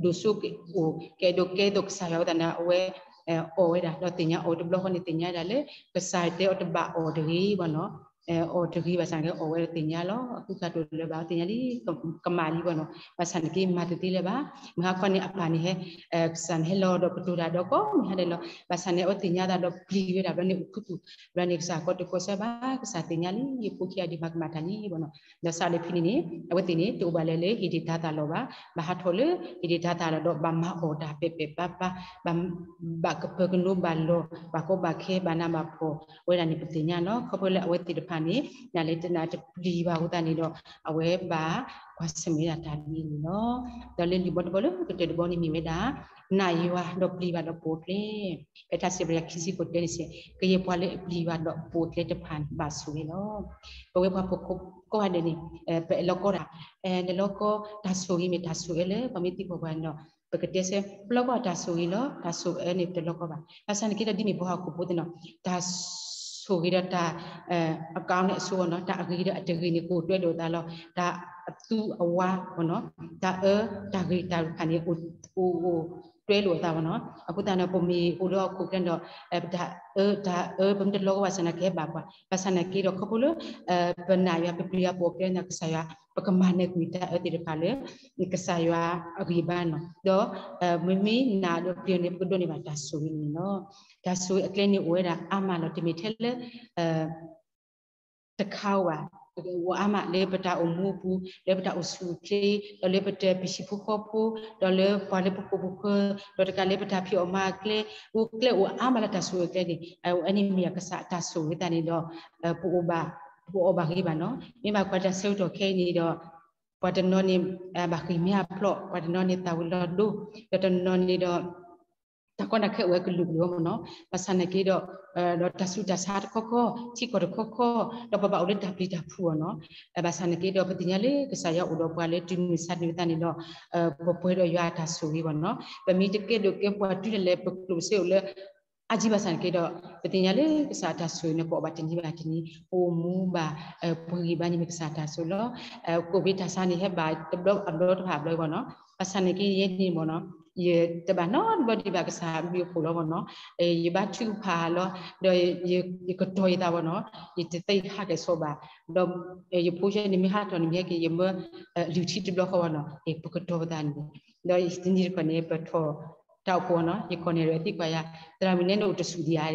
ဒိၣ်စိကအိၣ် ကအဲၣ်ဒိးကဲသိးကစၢ်ယွၤအဃိသတးန့ၣ် အဝဲ အီၣ်ဝဲဒၣ် ဒီးသ့ၣ်ညါအီၤတဘျီဃီန့ၣ် သ့ၣ်ညါဒၣ်လၢ ကစၢ်ယွၤတဲအီၤတဘၣ်အီၣ်တဂ့ၤဘၣ်နီၤ, အီၣ်တဂ့ၤဘၣ်ဆၣ်နာ်က့ အီၣ်ဝဲဒီးသ့ၣ်ညါလီၤ. အဃုခါတိၢ်လၢၤဘၣ် အဝဲသ့ၣ်ညါလံ ကမၣ်လံဘၣ်နီၤ, ဘၣ်ဆၣ်နာ်က့မၤတသ့လၢၤဘၣ်. မုၢ်ဟါခီန့ၣ် အပၢ်န့ၣ်ဟဲ ကစၢ်န့ၣ်ဟဲလီၤဒီးကတိၤတၢ်ဒီးကိးမုၢ်ဟါဒဲးလီၤ. ဘၣ်ဆၣ်န့ၣ် အဝဲသ့ၣ်ညါသးဒီးပျံၤဝဲဒၣ်ဘျီန့ၣ် အိၣ်ခူသူၣ်ဘျီန့ၣ် ကစၢ်ကိးတကိးစၢၤဘၣ်, ကစၢ်သ့ၣ်ညါလံ ယဖိခံဂၤဒံးမၤကမၣ်တၢ်န့ၣ်ဘၣ်နီၤ. ဒီးစးလၢဖဲန့ၣ်န့ၣ် အဝဲသ့ၣ်န့ၣ် တအိၣ်ဘၣ်လၢၤလၢဟံၣ်ဒ့တၤသၣ်လီၤဘၣ်, ဘၣ်ဟးထီၣ်လၢဟံၣ်ဒ့တၤသၣ်လီၤဒီး ဘၣ်မၤအီၣ်တၢ်ပဲာ်ပဲာ်ပါပါ, ဘၣ်ကပၢၤကနိဘၣ်လီၢ် ဘၣ်ကီဘၣ်ခဲ ဘၣ်နးဘၣ်ဖှီၣ်ဝဲဒၣ်န့ၣ် ပသ့ၣ်ညါလီၤ. ခီဖျိလၢအဝဲသ့ၣ်တဖၣ်န့ၣ် နာ်လၢတနာ်တပျံၤဘၣ်အဃိသတးန့ၣ်ဒီး အဝဲဘၣ်ကွၢ်ဆၢၣ်မဲာ်ဒၣ်တၢ်ဒ်န့ၣ်လီၤ. ဒီးလၢလံာ်ဘီတဘီလၢကတၢၢ်တဘီန့ၣ်မ့ၢ်ဝဲဒၣ် နာ်ယွၤဒီးပျံၤဘၣ်ဒီးပိာ်အကျဲ, ဖဲထါစံးပတြၢၤခံဆံဃိး တၢန့ၣ်စ့ၢ် ကယဲၢ်ပှၤလၢအပျံၤဘၣ်ဒီးပိာ်အကျဲတဖၣ်န့ၣ် ဘၣ်ဆိၣ်ဂ့ၤလီၤ. ပဝဲပှၤဖှီၣ်ကိးဂၤဒဲးန့ၣ် ပအဲၣ်လီၤကီတၢ်, နလီၤကီ တၢ်ဆိၣ်ဂ့ၤမ့ၢ်တၢ်ဆိၣ်ဂ့ၤလၢ ပှၤမ့ၢ်သံကွၢ်ပှၤန့ၣ်ဒီး ပကတဲဆၢ ပလီၤကီတၢ်ဆိၣ်ဂ့ၤလီၤ, တၢ်ဆိၣ်အၢန့ၣ် ပတလီၤကီဘၣ်. ဘၣ်ဆၣ်နာ်က့ဒီး ဒ်မ့ၢ်ပှၤဟီၣ်ခိၣ်ဖိသ့ၣ်နီၤ တၢ်ဆိၣ်ဂ့ၤဒီးတၢ် အကါန့ၣ်အဆိနီၤ, တၢ်အဂ့ၤဒီးအတဂ့ၤန့ၣ် ကအိၣ်တွဲဒိၣ်အသးလီၤ. တၢ်အသူအဝါနီၤ, တၢ်အၢ တၢ်ဂ့ၤတၢ်ဝါတဖၣ်န့ၣ် အိၣ် အိၣ်တွဲလိာ်အသးဝဲနီၤ. အဃိသတးန့ၣ် ပမ့ၢ်အိၣ်လၢဟီၣ်ခိၣ်ချၢန့ၣ်ဒီး ပတၢ်အၢ တၢ်အၢ ပမ့ၢ်တလီၤကီဘၣ်ဆၣ်နာ်က့ ဟဲဘၣ်ပှၤ. ဘၣ်ဆၣ်နာ်က့ဒီး ခီဖျိလၢ ပနာ်ယွၤ ပပျံၤယွၤပိာ်အကျဲန့ၣ် ကစၢ်ယွၤ ပကမၤနၢၤကွံာ်တၢ်အၢသ့ၣ်တဖၣ်လၢ ကစၢ်ယွၤအဂံၢ်အဘါနီၤ. ဒီး မ့မ့ၢ်နာ်ဒီးပျံၤန့ၣ် ပကဒိးန့ၢ်ဘၣ်တၢ်ဆိၣ်ဂ့ၤန့ၣ်လီၤ. တၢ်ဆိၣ်ဂ့ၤအကျဲန့ၣ်အိၣ်ဝဲဒၣ်အါမးလီၤ. တမ့ၢ်ထဲလၢ တခါဧိၤဘၣ်, အိၣ်အါမးလၢပတၢ်အိၣ်မူအပူၤ, လၢပတၢ်အိၣ်ဆူၣ်အိၣ်ချ့, ဒီးလၢပတၢ်ပၢဆံးဖိဃီဖိ, ဒီးလၢပှၤလၢပဃိာ်ပဃၢၤ, ဒီးတကးလၢပတၢ်ဖံးအီၣ်မၤအီၣ်အကျဲ, အိၣ်ကျဲအိၣ်အါမးလၢတၢ်ဆိၣ်ဂ့ၤအကျဲန့ၣ် အဝဲန့ၣ်မ့ၢ်ဒၣ်ကစၢ်တၢ်ဆိၣ်ဂ့ၤသးန့ၣ်ဒီး ပအိၣ်ဘၣ်, ပအီၣ်ဘၣ်ဂ့ၤဘၣ်နီၤ. မ့ၢ်ဘၣ်ကွၢ်တၢ်ဆၢကတီၢ်ခဲအံၤန့ၣ်ဒီး ပှၤတနီၤန့ၣ် ဘၣ်ဃ့ၢ်မှံဟးဖျိး, ပှၤတနီၤန့ၣ်သးဝံၤလီၤဒိ, ဒီးတနီၤန့ၣ်ဒီး တၢ်ကီတၢ်ခဲအိၣ်ဝဲကလုာ်ကလုာ်အဂီၢ်မ့ၢ်နီၤ. ဘၣ်ဆၣ်နာ်က့ဒီး ဒီးတၢ်ဆူးတၢ်ဆါတခီခီ, ထံကီၢ်တခီခီ, ဒီးပဘၣ်အိၣ်လၢတၢ်ပျံၤတၢ်ဖုးအီၤနီၤ. ဘၣ်ဆၣ်နာ်က့ဒီး ပသ့ၣ်ညါလၢကစၢ်ယွၤအိၣ်ဒီးပှၤလၢတုၤမုၢ်ဆါတနံၤသတးန့ၣ်ဒီး ပပှဲၤဒီးယွၤအတၢ်ဆိၣ်ဂ့ၤဘၣ်နီၤ. ပမ့ၢ်တကဲဒိၣ်ကဲပှၤတုၤဒၣ်လဲာ် ပကျိၣ်စ့အိၣ်လၢ အါကံဘၣ်ဆၣ်နာ်က့ဒီး ပသ့ၣ်ညါလၢကစၢ်အတၢ်ဆိၣ်ဂ့ၤန့ၣ် ပအီၣ်ဘၣ်တနံၤဘၣ်တနံၤ, ပအိၣ်မူဘၣ် ပဂံၢ်ဘါန့ၣ်မ့ၢ်ကစၢ်အတၢ်ဆိၣ်ဂ့ၤလီၤ. ကိၣ်ဘ့တၢ်ဆါန့ၣ် ဟဲဘၣ်တဘျီအဘျီတဖၣ်အဘျီဘၣ်နီၤ. ဘၣ်ဆၣ်နာ်က့ယဲန့ၣ်မ့ၢ်နီၤ ယတဘၣ်နီတဘျီဒံးဘၣ်ကစၢ်ဘျုးအဖှိၣ်လီၤဘၣ်နီၤ. ယဘါထုကဖၣ်လီၤ, ဒီးယကတီၤယသးဘၣ်နီၤ, ယတသ့ဟးကဲၤဆိဘၣ်, ဒီးယဖိဆဲန့ၣ်မ့ၢ်ဟးထီၣ်န့ၣ်မ့ၢ်ဟဲက့ၤ ယမၢ လုၢ်ထံတဘျီဃီဘၣ်နီၤ, ပကတီၤပသးန့ၣ်, ဒီးတနံၤတခီန့ၣ် ပထီၣ်တၢ်အိၣ်ဖှိၣ်နီၤ, ယကိးန့ၢ်ဒီးသံကွၢ်ယၤ, သရၣ်မုၣ်နဲနအိၣ်တဆူၣ်ဒံးဧါ,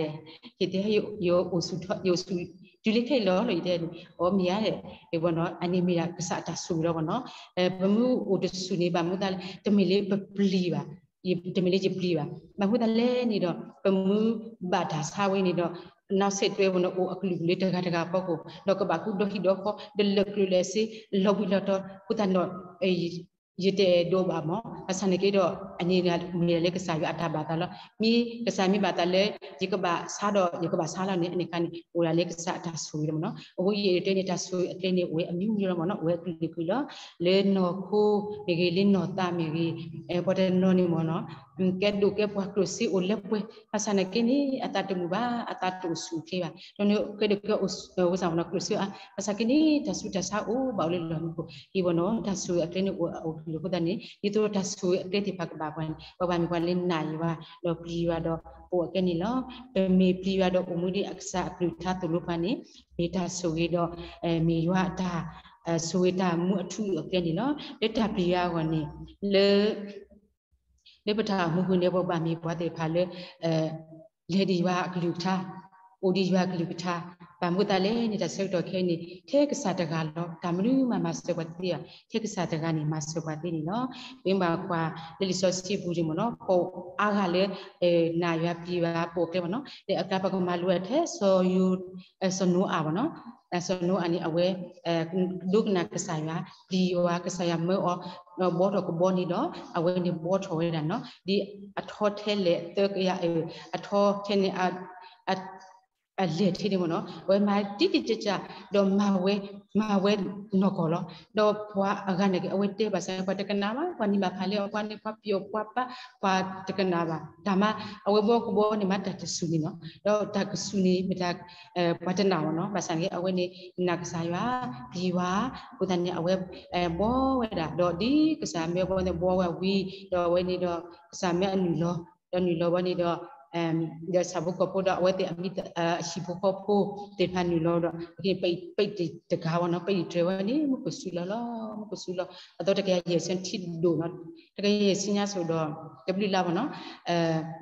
ယတဲ ယအိၣ်ဆူၣ် ယအိၣ်ဆူၣ်တုၤလၢခဲအံၤလီၤလီၤ ယတဲန့ၣ်, အီ မ့ၢ်ဧါ, အဝဲနီၤ အန့ၣ်မ့ၢ်ဒၣ်ကစၢ်အတၢ်ဆိၣ်ဂ့ၤလီၤဘၣ်နီၤ. ပမ့ၢ်အိၣ်တဆူၣ်န့ၣ် ဘၣ်မနုၤသးလဲၣ် တမ့ၢ်လၢပပျံၤဘၣ်, တမ့ၢ်လၢယပျံၤဘၣ်, ဘၣ်မနုၤသးလဲၣ်န့ၣ်ဒီး ပမ့ၢ်ဘၣ်တၢ်ဆါဝဲန့ၣ်ဒီး နောက်ဆက်တွဲဝဲန့ၣ် အိၣ်အကလုာ်ကလုာ်တဂၤတဂၤအဖီခိၣ်, ဒီးကဘၣ်ဃုဒီဟံၣ်ဒီဃီ ဒီးလၢာ်ကျၢၤလၢာ်စ့ လီၤဘှံးလီၤတီၤ အဃိသတးန့ၣ်ဒီး ယတအဲၣ်ဒိးဘၣ်မး ဘၣ်ဆၣ်န့ၣ်က့ဒီး အန့ၣ်မ့ၢ်ဒၣ်လၢကစၢ်ယွၤအတၢ်ဘၣ်သးလီၤ. မ့ၢ်ကစၢ်မ့ၢ်ဘၣ်သးလၢ ယကဘၣ်ဆါဒီး ယကဘၣ်ဆါလီၤန့ၣ် အန့ၣ်အခါန့ၣ် အိၣ်ဒၣ်လၢကစၢ်အတၢ်ဆိၣ်ဂ့ၤလီၤမ့ၢ်နီၤ. အဃိယအဲၣ်ဒိးတဲန့ၣ် တၢ်ဆိၣ်ဂ့ၤအကျဲန့ၣ် အိၣ်ဝဲအမံၤမံၤလီၤမ့ၢ်နီၤ, အိၣ်ဝဲအကလုာ်ကလုာ်လီၤ. လၢနီၢ်ခိမ့ၢ်ဂ့ၤ, လၢနီၢ်သးမ့ၢ်ဂ့ၤ, ပှၤတနီၤန့ၣ်မ့ၢ်နီၤ ကဲဒိၣ်ကဲပှၤကျိၣ်စ့အိၣ်လၢပှဲၤ, ဘၣ်ဆၣ်န့ၣ်က့န့ၣ် အသးတမုာ်ဘၣ်, အသးတအိၣ်ဆူၣ်အိၣ်ချ့ဘၣ်. ဒီးန့ၣ်ကဲဒိၣ်ကဲအိၣ် ဝဲစၢ်မ့ၢ်နီၤ ကျိၣ်စ့အါ, ဘၣ်ဆၣ်က့န့ၣ် တၢ်ဆူးတၢ်ဆါအိၣ်ဘၣ်အိၣ်လၢလီၢ်မူခိၣ်ဟံၣ်ဘီနီၤ, တၢ်ဆိၣ်ဂ့ၤအကျဲန့ၣ်အိၣ်အကလုာ်အဃိသတးန့ၣ် ဒ်သိးတၢ်ဆိၣ်ဂ့ၤအကျဲသ့ၣ်တဖၣ်ကဘၣ်ပှၤန့ၣ် ပကဘၣ်မ့ၢ်ပှၤလၢနာ်ယွၤ ဒီးပျံၤယွၤဒီးပိာ်အကျဲန့ၣ်လီၤ. ပမ့ၢ်ပျံၤယွၤဒီးပိာ်မူဒ်အကစၢ်အကလုၢ်ကထါသိၣ်လိပှၤန့ၣ် မ့ၢ်တၢ်ဆိၣ်ဂ့ၤဒီး မ့ၢ်ယွၤအတၢ်ဆိၣ်ဂ့ၤတၢ်မူအထူအကျဲန့ၣ်လီၤ. လၢတၢ်ပျံၤယွၤအဂီၢ်န့ၣ် လၢ လၢပတၢ်အိၣ်မူပူၤန့ၣ် ပကဘၣ်မ့ၢ်ပှၤသ့ၣ်တဖၣ်လၢ လဲၤဒံးယွၤအကလုၢ်ကထါ, အိၣ်ဒံးယွၤအကလုၢ်ကထါ, ဘၣ်မနုၤအဃိသတးလဲၣ်န့ၣ် တၢ်ဆၢကတီၢ်ခဲအံၤန့ၣ် ထဲကစၢ်တဂၤလီၤ. တၢ်မနုၤမးမၤစၢၤပှၤတသ့ဘၣ်, ထဲကစၢ်တဂၤန့ၣ် မၤစၢၤပှၤသ့န့ၣ်လီၤ. ပမ့ၢ်ကွၢ်လၢလံာ်စီဆှံပူၤန့ၣ်မ့ၢ်နီၤ ပှၤအါဂၤလၢ နာ်ယွၤပျံၤယွၤပိာ်အကျဲမ့ၢ်နီၤ လၢအကျါပကမၤလိအထဲ စီၤနိအၤမ့ၢ်နီၤ, စီၤနိအၤန့ၣ် အဝဲ ဒိကနၣ်ကစၢ်ယွၤ, ပျံၤယွၤ, ကစၢ်ယွၤမၢအီၤ ဘှီထီၣ်ကဘီန့ၣ်ဒီး အဝဲန့ၣ်ဘှီထီၣ်ဝဲဒၣ်နီၤ ဒ်အထီထဲလဲၣ်သၢကယၤ, အထီထဲန့ၣ် အလဲၢ်ထဲန့ၣ်မ့ၢ်နီၤ အဝဲမၤတံတံကၢ်ကၢ် ဒီးမၤဝဲ, မၤဝဲနီၢ်ကီၢ်လီၤ. ဒီးပှၤအဂၤန့ၣ်က့ အဝဲတဲဘၣ်ဆၣ် ပှၤတကနၣ်ဘၣ်, ပှၤန့ၢ်ဘၣ်ဖးလဲၢ်အီၤ, ပှၤန့ၣ်ပှၤပျီပှၤပာ်, ပှၤတကနၣ်ဘၣ်, တၢ်မၤ အဝဲဘှီကဘီန့ၣ် မၤတၢ်တစူၢ်န့ၣ်နီၤ ဒီးတၢ်ကစူၢ်န့ၣ် မ့ၢ်တၢ် ပှၤတနာ်မ့ၢ်နီၤ ဘၣ်ဆၣ်န့ၣ် အဝဲန့ၣ် နာ်ကစၢ်ယွၤ, ပျံၤယွၤ, အဃိသတးန့ၣ် အဝဲ ဘှီဝဲဒၣ် ဒီးဒ်ကစၢ်မၢဘှီန့ၣ် ဘှီဝဲဝံၤ ဒီးအဝဲန့ၣ်ဒီး ကစၢ်မၢအနုာ်လီၤ, ဒီးနုာ်လီၤဝဲန့ၣ်ဒီး ဒီးဆၣ်ဖိကီၢ်ဖိဒီး အဝဲသ့ၣ်အမံၤ အဟံၣ်ဖိဃီဖိသ့ၣ်တဖၣ်နုာ်လီၤဒီး ပ ပတဂၤဝဲနီၤ ပတြဲၤဝဲန့ၣ် မူခိၣ်စူၤလီၤလီၤ, မူခိၣ်စူၤလီၤ, အသီတကယၤယဲၢ်ဆံထံဒိၣ်နီၤ, တကယၤယဲၢ်ဆံညါစိၤဒီး တဘျုးလါဘၣ်နီၤ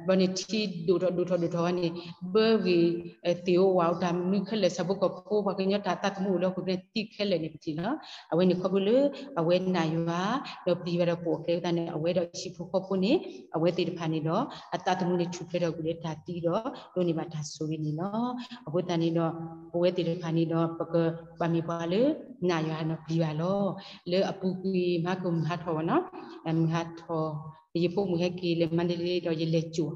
ဘျီန့ၣ်ထံဒိၣ်ထီၣ်ဒိၣ်ထီၣ်ဒိၣ်ထီၣ်ဝဲန့ၣ် ဘၢဂ့ၤ သ့ၣ်ဧိၤဝၣ်ဧိၤ တၢ်မနုၤခဲလၢာ် ဆၣ်ဖိကီၢ်ဖိ ပှၤကညီတၢ်သးသမူအိၣ်လၢဟီၣ်ခိၣ်ချၢသံခဲလၢာ်န့ၣ် ပထံၣ်လီၤ. အဝဲန့ၣ်ခီဖျိလၢ အဝဲနာ်ယွၤ ဒီးပျံၤယွၤဒီးပိာ်အကျဲသတးန့ၣ် အဝဲဒီးဟံၣ်ဖိဃီဖိန့ၣ် အဝဲသ့ၣ်တဖၣ်န့ၣ်ဒီး အသးသမူန့ၣ်ထူၣ်ဖျဲးထီၣ်ကွံာ်လၢတၢ်သံဒီး ဒိးန့ၢ်ဘၣ်တၢ်ဆိၣ်ဂ့ၤန့ၣ်လီၤ. အဃိသတးန့ၣ်ဒီး ပဝဲသ့ၣ်တဖၣ်န့ၣ်ဒီး ပကဘၣ်မ့ၢ်ပှၤလၢနာ်ယွၤဒီးပျံၤယွၤလီၤ. လၢအပူၤကွံာ် မၤကမုၢ်ဟးထီၣ်ဝဲနီၤ, မုၢ်ဟးထီၣ် ယဖိမုၣ်ဟဲက့ၤလၢမါဒလ့ဒီး ယလဲၤကိာ်,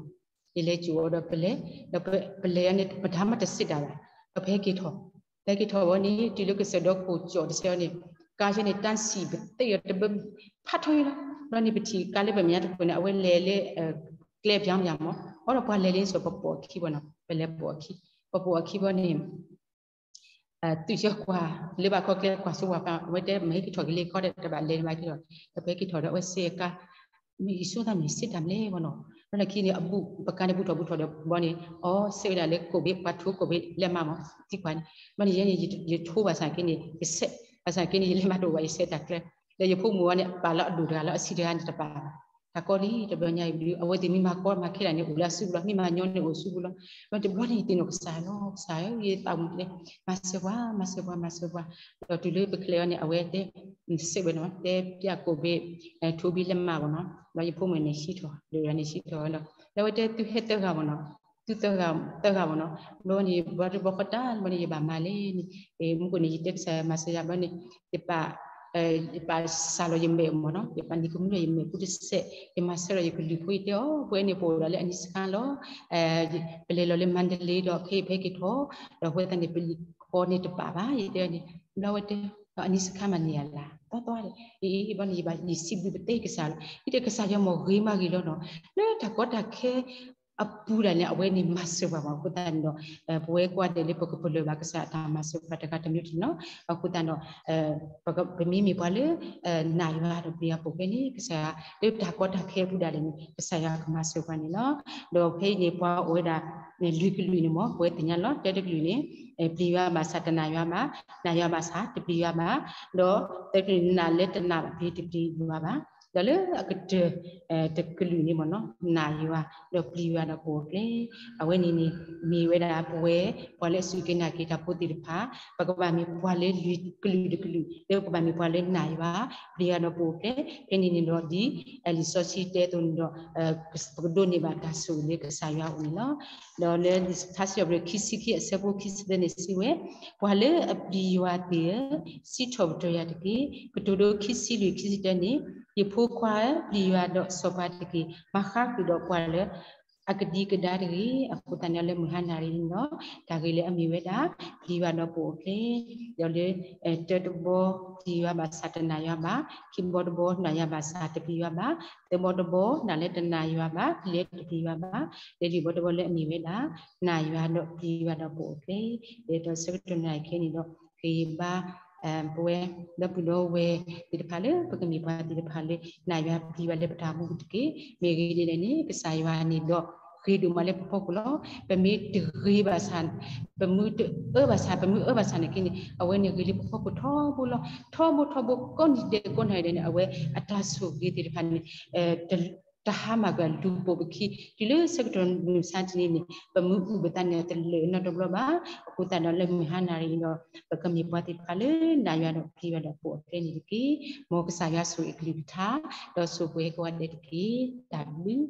ယလဲၤကိာ်အီၤဒီးပလဲၤ, ဒီးပလဲၤန့ၣ် ပတၢ်မၤတစံးတၢ်ဘၣ်, ဒီးပဟဲက့ၤထီၣ်, ပဟဲက့ၤထီၣ်ဝဲန့ၣ် တုၤလၢကစၢၢ်ဒီခိၣ်ကၠီၣ်တဆဲးန့ၣ် ကါဆဲန့ၣ် တၢ်စံၣ်ပသ့ၣ်အီၤတဘၢ ဖးထီလီၤ. ဘျီန့ၣ် ပထံၣ်ကါလၢပမဲာ်ညါတခိၣ်န့ၣ် အဝဲလဲၤလၢ ကျဲပၠးမၠၣ်မး, အီဒီးပှၤလဲၤလၢန့ၣ်စိၤ ပပိာ်အခံဘၣ်နီၤ, ပလဲၤပိာ်အခံ, ပပိာ်အခံဘျီန့ၣ် သုးဆၢကွၢ် လၢဘၣ်ခီကျဲကွၢ်စိဝဲပှၤ အဝဲတဲ မဟဲက့ၤထီၣ်က့ၤလၢခီဒီး တဘၣ်လဲၤမၤက့ၤထီၣ်, ဒီးပဟဲက့ၤထီၣ်ဒီး အဝဲစဲးအကါ မ့ၢ်ယဆိသးမ့ၢ်စဲးတၢ်မနုၤလဲၣ်ဘၣ်နီၤ, ဘျီန့ၣ်ခံန့ၣ် အဘူး ပကါန့ၣ်ဘူးထီၣ်ဘူးထီၣ်ဒီးဘျီန့ၣ် အီစဲးဝဲဒၣ်လၢကိးဘ့ၣ် ပှၤထိကိးဘ့ၣ်လဲၤမၤမး သံကွၢ်န့ၣ်, ဘျီန့ၣ်ယဲန့ၣ် ယထိဘၣ်ဆၣ်က့န့ၣ် ယစဲး, ဘၣ်ဆၣ်က့န့ၣ် ယလဲၤမၤတအိၣ်ဘၣ် ယစဲးတၢ်ကျၢၤ, ဒီးယဖိမုၣ်ဝဲန့ၣ် ပာ်လၢအဒိၣ်တဂၤလီၤ အဆံးတဂၤန့ၣ်တပာ်ဘၣ် တၢ်ကီလံ တဘျီညါအံၤ အဝဲသ့ၣ်မ့ၢ်မၤကီမၤခဲဒၣ်န့ၣ် အိၣ်လၢအစုပူၤလီၤ, မ့ၢ်မၤညီန့ၣ်အိၣ်စုပူၤလီၤ, ဘျီတဘျီန့ၣ် ယသ့ၣ်နီၣ်ကစၢ်လီၤ, ကစၢ်ဧၢ ယသးမုာ်လဲၣ်, မၤစၢၤပှၤ မၤစၢၤပှၤ မၤစၢၤပှၤ, ဒီးတုၤလၢပချဲးအီၤန့ၣ် အဝဲတဲ စဲးဝဲနီၤ တဲပျးကိးဘ့ၣ် ထိဘ့ၣ်လဲၤမၤဘၣ်နီၤ, ဘျီယဖိမုၣ်န့ၣ်ဆံးထီၣ် ဒီးယၤန့ၣ်ဆံးထီၣ်ဝဲဒီး ဒီးအဝဲတဲသုဟဲသၢဂၤဘၣ်နီၤ, သုသၢဂၤ သၢဂၤဘၣ်နီၤ, ဘျီန့ၣ် ဘျီတဘျီဃီတၢ် ဘျီန့ၣ် ယဘၣ်မၤလဲၣ်န့ၣ် မူခိၣ်န့ၣ် ယတဲကစၢ်ယွၤမၤစၢၤယၤ ဘျီန့ၣ် ယပာ် ယပာ်စၢ်လီၤယမဲာ်မ့ၢ်နီၤ, ယပာ်နံၤကမူလီၤယမဲာ်ပူၤတစဲး, ယမၤဆၢလီၤယကလုၢ်ဖိ ယတဲအီၤ ပဝဲန့ၣ်ပအိၣ်ဒၣ်လၢအနံၤစခါလီၤ, ပလဲၤလီၤလၢမါဒလ့ဒီး ခဲအံၤပဟဲက့ၤထီၣ်, ဒီးအဃိသတးန့ၣ် ပလံၤကီန့ၣ်တပာ်ဘၣ် ယတဲန့ၣ်, ဘျီဝဲတဲ အနံၤစခါမးန့ၣ်ယၤလၢ် သီသီဒီး အံၤ အံၤ ဘျီန့ၣ် ယဘၣ်ယစံးဘျုးပသ့ကစၢ်လီၤ, ယတဲကစၢ်ယွၤမ့ၢ်ဂ့ၤမးဂ့ၤလီၤနီၤ, လၢတၢ်ကီတၢ်ခဲ အပူၤဒၣ်န့ၣ် အဝဲန့ၣ်မၤစၢၤပှၤမး အဃိသတးန့ၣ်ဒီး ပဝဲကွၢ်ဒဲးလၢပကပလၢၢ်ဘၣ်ကစၢ်အတၢ်မၤစၢၤပှၤတဂၤတမံၤတမံၤနီၤ, အဃိသတးဒီး ပမ့မ့ၢ်ပှၤလၢ နာ်ယွၤဒီးပျံၤယွၤပိာ်အကျဲန့ၣ် ကစၢ်ယွၤ လၢတၢ်ကီတၢ်ခဲအပူၤဒၣ်လဲာ်န့ၣ် ကစၢ်ယွၤကမၤစၢၤပှၤန့ၣ်လီၤ. ဒီးဖဲအံၤန့ၣ် ပှၤအိၣ်ဝဲဒၣ် လွံၢ်ကလုာ်န့ၣ်မ့ၢ် ပဝဲသ့ၣ်ညါလီၤ, တၢတကလုာ်န့ၣ် ပျံၤယွၤဘၣ်ဆၣ်တနာ်ယွၤဘၣ်, နာ်ယွၤဘၣ်ဆၣ်တပျံၤယွၤဘၣ်, ဒီးသၢကလုာ်န့ၣ် နာ်လၢတနာ်ဘၣ်ဖဲတပျံၤယွၤဘၣ်, ဒီးလၢအကတၢၢ် တကလုာ်န့ၣ်မ့ၢ်နီၤ နာ်ယွၤ ဒီးပျံၤယွၤဒီးပိာ်အကျဲ, အဝဲန့ၣ်န့ၣ် မ့ၢ်ဝဲဒၣ်ပဝဲ ပှၤလၢအစူၢ်က့ၤနာ်က့ၤတၢ်ဖိသ့ၣ်တဖၣ် ပကဘၣ်မ့ၢ်ပှၤလၢလွံၢ်ကလုာ်တကလုာ် လၢပကဘၣ်မ့ၢ်ပှၤလၢနာ်ယွၤ ပျံၤယွၤဒီးပိာ်အကျဲ, ဖဲန့ၣ်န့ၣ်ဒီးဒ် လံာ်စီဆှံတဲအသိးန့ၣ်ဒီး ပကဒိးန့ၢ်ဘၣ်တၢ်ဆိၣ်ဂ့ၤလၢကစၢ်ယွၤအအိၣ်န့ၣ်လီၤ. ဒီးလၢလံာ်ထါစံးထီၣ်ပတြၢၤခံဆံခံအဆၢဖိခံဆံသၢန့ၣ်စံးဝဲ, ပှၤလၢအပျံၤယွၤသ့ၣ်ဧၢ, စံးထီၣ်ပတြၢၤယၤတက့ၢ်. ကတိၤဒိ ခံဆံလွံၢ် ခံဆံတၢန့ၣ် ယဖိခွါဧၢ, ပျံၤယွၤဒီးစီၤပၤတက့ၢ်. မၤဃါဃုာ်ဒီးပှၤလၢအကဒံကဒါတဂ့ၤ. အဃိသတးန့ၣ် လၢမုၢ်ဟါနၣ်ရံၣ်န့ၣ်ဒီး တၢ်ဂ့ၢ်လၢအမ့ၢ်ဝဲဒၣ် ပျံၤယွၤဒီးပိာ်အကျဲ, ဒီးလၢ တၢတဘီ ပျံၤယွၤဘၣ်ဆၣ်တနာ်ယွၤဘၣ်, ခံဘီတဘီ နာ်ယွၤဘၣ်ဆၣ်တပျံၤယွၤဘၣ်, သၢဘီတဘီ နာ်လၢတနာ်ယွၤဘၣ် လဲၤတပျံၤယွၤဘၣ်, လၢလွံၢ်ဘီတဘီလၢအမ့ၢ်ဝဲဒၣ် နာ်ယွၤဒီးပျံၤယွၤဒီးပိာ်အကျဲ, ဒီးဆၢကတီၢ်နၣ်ရံၣ်ခဲအံၤန့ၣ်ဒီး ဃ့ဘါ ပဝဲ ဒီပုၢ်ဒီဝဲၢ်သ့ၣ်တဖၣ်လၢ ပကမ့ၢ်ပှၤသ့ၣ်တဖၣ်လၢ နာ်ယွၤပျံၤယွၤလၢပတၢ်အိၣ်မူပူၤတက့ၢ်. မ့ၢ်ဂ့ၤဒ်လဲၣ်န့ၣ် ကစၢ်ယွၤန့ၣ်ဒီး ဂ့ၤဒိၣ်မးလၢပဖီခိၣ်လီၤ. ပမ့ၢ်တဂ့ၤဘၣ်ဆၣ်, ပမ့ၢ်တအၢဘၣ်ဆၣ်, ပမ့ၢ်အၢဘၣ်ဆၣ်န့ၣ်က့န့ၣ် အဝဲန့ၣ်ဂ့ၤလၢပဖီခိၣ်ထီဘိလီၤ. ထီဘိထီဘိ ကိးနံၤဒဲးကိးနၤဒဲးန့ၣ် အဝဲအတၢ်ဆိၣ်ဂ့ၤသ့ၣ်တဖၣ်န့ၣ် တဟါမၢ်ကွံာ်လူၤပိာ်ပခံ တုၤလၢဆၢကတီၢ်မုၢ်မဆါတနံၤန့ၣ် ပမ့ၢ်အုၣ်ပသးန့ၣ် တလၢာ်နီတဘျီဘၣ်. အဃိသတးဒီးလၢမုၢ်ဟါနၣ်ရံၣ်အံၤဒီး ပကမ့ၢ်ပှၤသ့ၣ်တဖၣ်လၢ နာ်ယွၤဒီးပျံၤယွၤဒီးပိာ်အကျဲန့ၣ်တက့ၢ်. မ်ကစၢ်ယွၤဆိၣ်ဂ့ၤအကလုၢ်ကထါ ဒီးဆိၣ်ပှဲၤကဝဲဒဲးတက့ၢ်. တၢ်ဘျုး